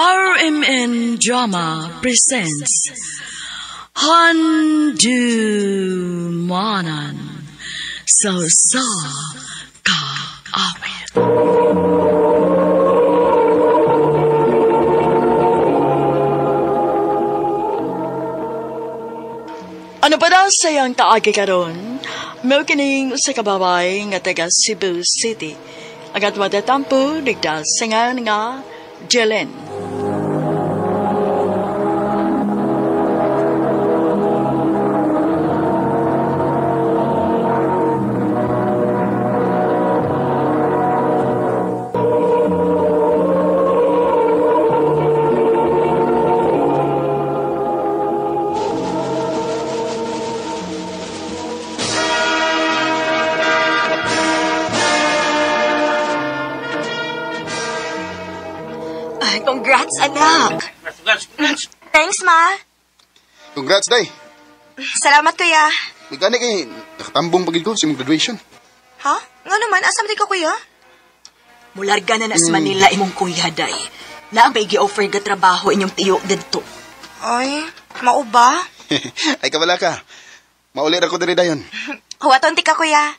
RMN Drama presents Handumanan sa Usa Ka Awit. Ano pa daw sayang kaagi karon? Mao kining usa ka babae nga taga Cebu City. Ang atong matatampo nagda sa ngalan nga Jelen. Congrats, anak. Congrats. Thanks, ma. Congrats, day. Salamat, kuya. May gani kay nakatambong pagid ko sa imong graduation. Ha? Nga naman, asa man ka, kuya? Mularga na sa Manila imong kuya, day. Naa may gi-offer ga trabaho inyong tiyo didto. Ay, mao ba? Ay, kabala ka. Mauli ra ko diri dayon. Huwaton ti ka, kuya.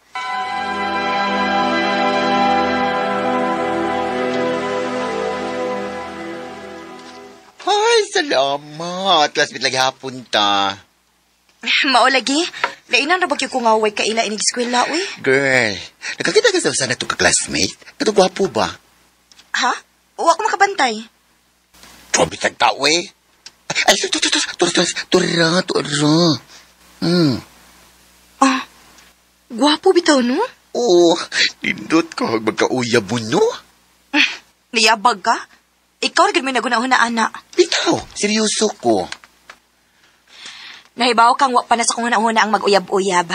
Ay, salamat. Classmate lagi hapon ta. Mao lagi. Lainan ra ba gyud ko nga way kaila inig eskwela, uy? Girl, nakakita ka sa usa na to ka classmate? Katong gwapo ba? Ha? Wa ko makabantay. Grabe tag tao eh. Ay, tura, tura. Ah, gwapo bitaw, no? Oo, nindot ko. Magkauyab mo, no? Niyabag ka? Ikaw ra gid may naguna-una, ana. Bitaw, seryoso ko. Nahibaw kang wa pa na sa kung una-una ang mag-uyab-uyab.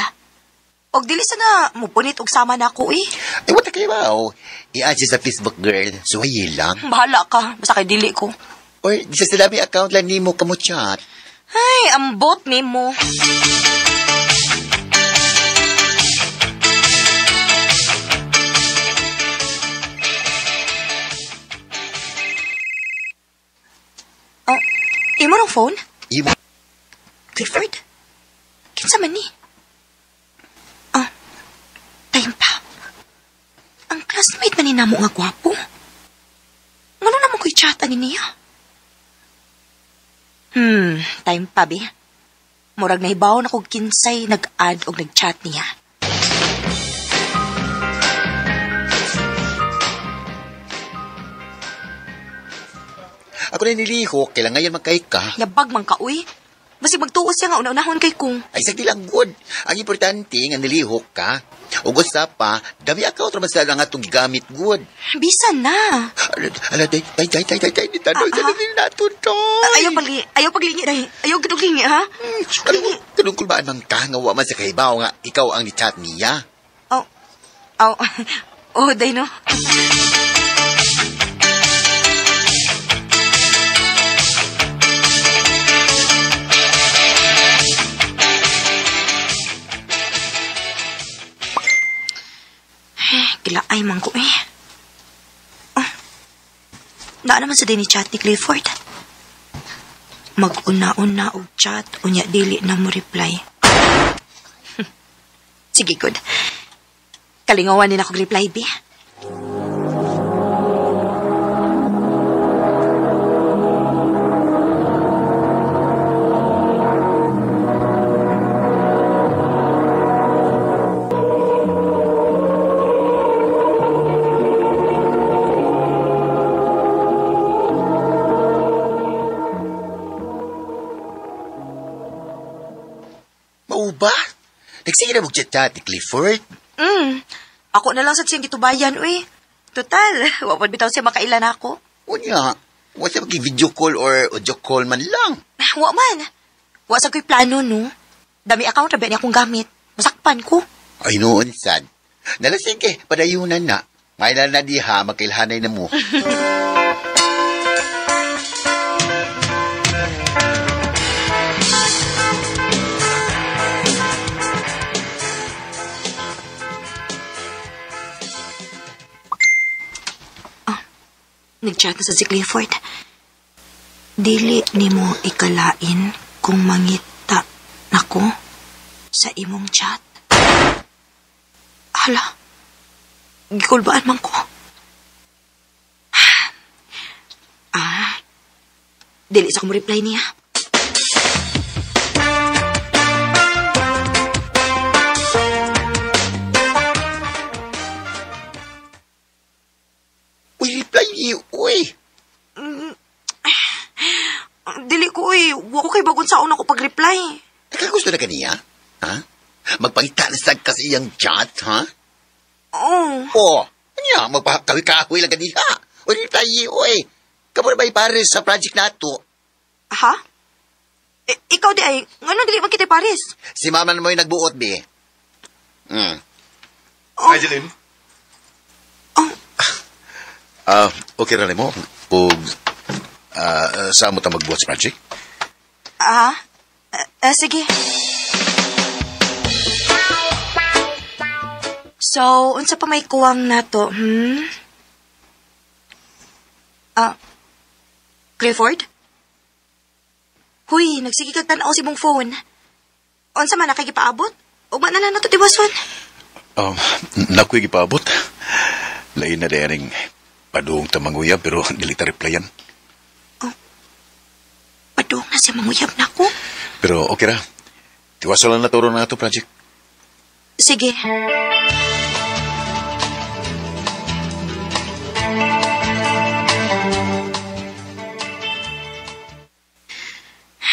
Og dili sana mupunit og sama na ako eh. Ay, wala kayo ba? Oh, i-add siya sa Facebook, girl. Suwaye lang. Bahala ka. Basta kay dili ko. Or, di sa salami account lang nimo kamo chat. Ay, ambot nimo. Oh, imo rong phone? Imo. Clifford? Kinsa man ni? Oh, time pa. Ang classmate man ni namo nga gwapo. Ngano naman ko'y chat ani niya? Time pa, be. Murag nahibaw na kog kinsay nag-add og nag-chat niya. Ako na nilihok, kailangan ngayon magkay ka. Yabag man ka, uy. Basig magtuos siya nga una-unahon kay kung. Ay, sagdi lang, good. Ang importante nga nilihok ka. Ug usa pa, dami account ra man sa nga atong gigamit, good. Bisan na. Ala, day, day, day, day, day, day, day, day, nato, day. Ayaw paglingi, day. Ayaw giduglingi, ha? Kanong kulbaan man ka, nga wa man sa kahibaw nga ikaw ang ni-chat niya. Oh, oh, oh, day, no? Gilaay man ko eh. Oh. Naa naman sa din ni chat ni Clifford. Mag-una-una og chat, unya dili na mo reply. Sige, good. Kalingawan din ako reply, be. Ba? Nagsige na mag-chat ni Clifford? Ako na lang sa siyang gitubayan, uy. Total, wapad bitaw siya makailan ako. Unya, wa siya mag-video call or audio call man lang. Wa man. Wa sa ko'y plano, no? Dami account, rabi niya akong gamit. Masakpan ko. Ay, noon, sad. Nalasing kay, padayunan na. May na diha, magkailhanay na mo. Nag-chat na sa si Clifford. Dili nimo ikalain kung mangita nako sa imong chat. Hala, gikulbaan man ko. Ah, dili sa ko mo reply niya. Uy, reply niyo, uy. Dili ko, uy. Wa ko kay bagon saon ako pag-reply. Nakagusto na kaniya? Ha? Magpangita na sad ka sa iyang chat, ha? Oo. Oh, anya, magpakahoy-kahoy lang kaniya. Uy, reply niyo, uy. Kamo na ba ipares sa project nato? Ha? Ikaw di ay, ngano dili man kita pares? Si mama na mo'y nagbuot, bi. Mm. Oh. Hi, Jeline. Oh. Okay ra nimo kung saan mo ta magbuhat sa project? Sige. So, unsa pa may kuwang nato, Clifford? Huy, nagsige kag tan-aw si mong phone. Unsa man nakagipaabot? Ugma na lang nato tiwason. Nakoy gipaabot. Lain na dayaning padung ta manguyab pero dili ta replyan. Oh. Padung na siya manguyab nako. Pero okay ra. Tiwason lang na turo na ato project. Sige.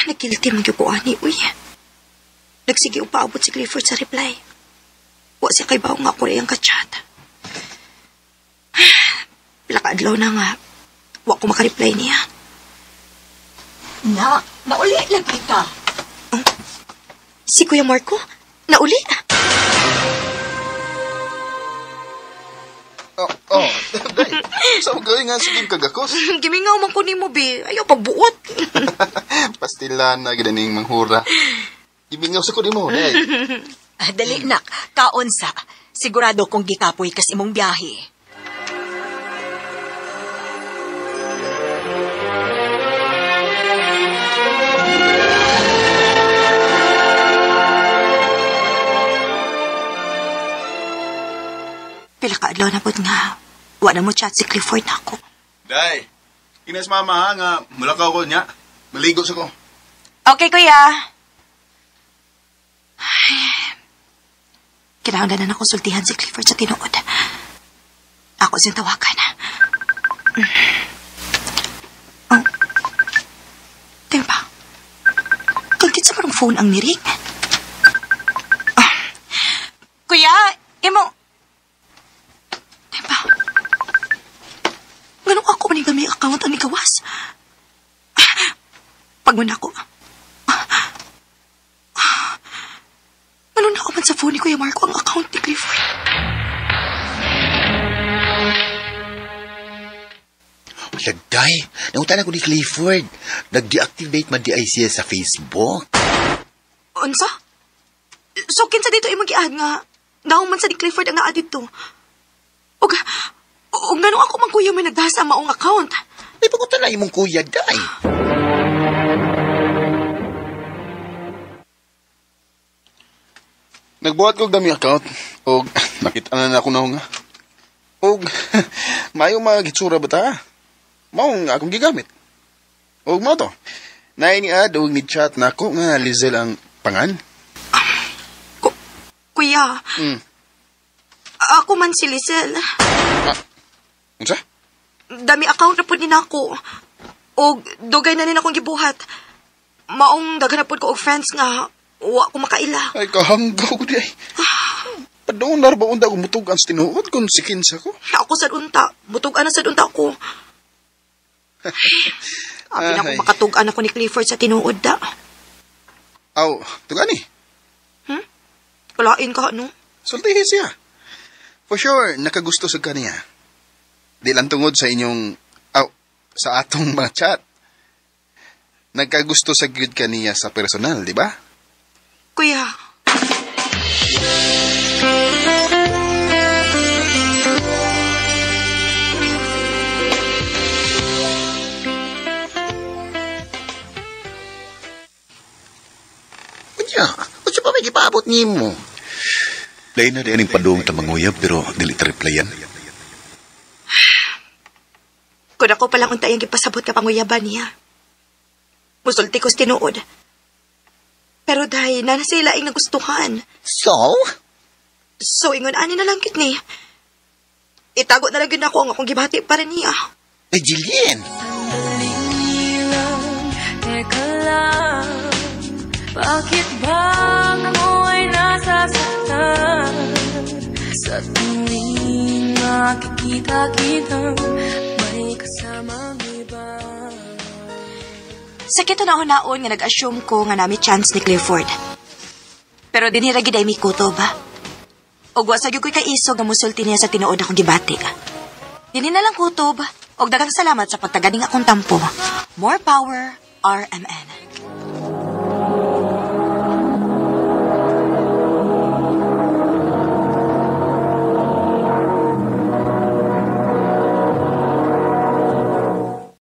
Nagkilti man gyud ko ani, uy. Nagsige og paabot si Clifford sa reply. Wa siya kay bawo nga ako iyang ka-chat. Pila ka adlaw na nga, wa ko makareply niya. Na, nauli lang kita. Oh, si Kuya Marco, nauli. Oh, day. Sa mga nga, sige kagakos. Gimingaw man ko nimo, be. Ayaw, pagbuot. Pastilan na ginaning manghura. Gimingaw sa ko nimo, day. Dali, nak. Kaon sa. Sigurado kong gikapoy kas imong biyahe. Pila ka adlaw na pod nga. Wa na mo chat si Clifford na ako. Day, inas mama ha, nga mulakaw ko niya. Maligo sa ko. Okay, kuya. Ay, kinahanglan na nakonsultihan si Clifford sa tinuod. Ako siyang tawagan. Oh. Tempa. Kagkit sa marong phone ang niring. Oh. Kuya, imo... Tempa. Ganun ako maning kami account ang nikawas. Pagmuna ko. Ano na ako man sa phone ni Kuya Marco ang account ni Clifford? Lagday, nangutan ako ni Clifford. Nag-deactivate man di ay siya sa Facebook. Unsa? So, kinsa dito imong giad nga naong man sa ni Clifford ang naa dito? Og nganong ako man kuya may nagdasa maong account? May pagutan na imong kuya, day. Nagbuhat kog dami account og nakita na ako na nga. Og maayo mga gitsura ba ta? Mao nga akong gigamit. Og mao to. Naay ni add og ni chat nako nga Lizelle ang pangan. Kuya. Ako man si Lizelle. Unsa? Dami account na pud ni nako. Og dugay na ni akong gibuhat. Maong daghan na pud ko og friends nga wa ko makaila. Ay, kahanggaw ko di ay. Padung na ba unta ko mutugan sa tinuod kung sikinsa ko? Ako sad unta. Mutugan na sad unta ko. Abi na ko makatugan ako ni Clifford sa tinuod da. Aw, tugani. Kalain ka, no? Sultihi siya. For sure, nakagusto sa kaniya. Di lang tungod sa inyong, aw, sa atong mga chat. Nagkagusto sa gyud kaniya sa personal, di ba? Kuya. Unya, unsa pa may gipaabot nimo? Lain na dianing padung ta manguyab pero dili ta replyan. Kung ako palang unta iyang gipasabot ka panguyaban niya. Musulti ko sa tinuod. Pero dahil na sila ang nagustuhan. So? So, ingon ani na lang gid ni. Itago na lang gyud ako ang akong gibati para niya. Eh, Jillian. Sandali lang, teka lang. Bakit ba ako ay nasasaktan? Sa tuwing makikita kitang may kasamang iba. Sakit na naon nga nag-assume ko nga nami chance ni Clifford. Pero dinhi ra gid ay mi kutob. Og wa sa gyud ko'y kaisog nga musulti niya sa tinuod akong gibati. Dinhi na lang kutob. Og daghang salamat sa pagtaganing akong tampo. More power, RMN.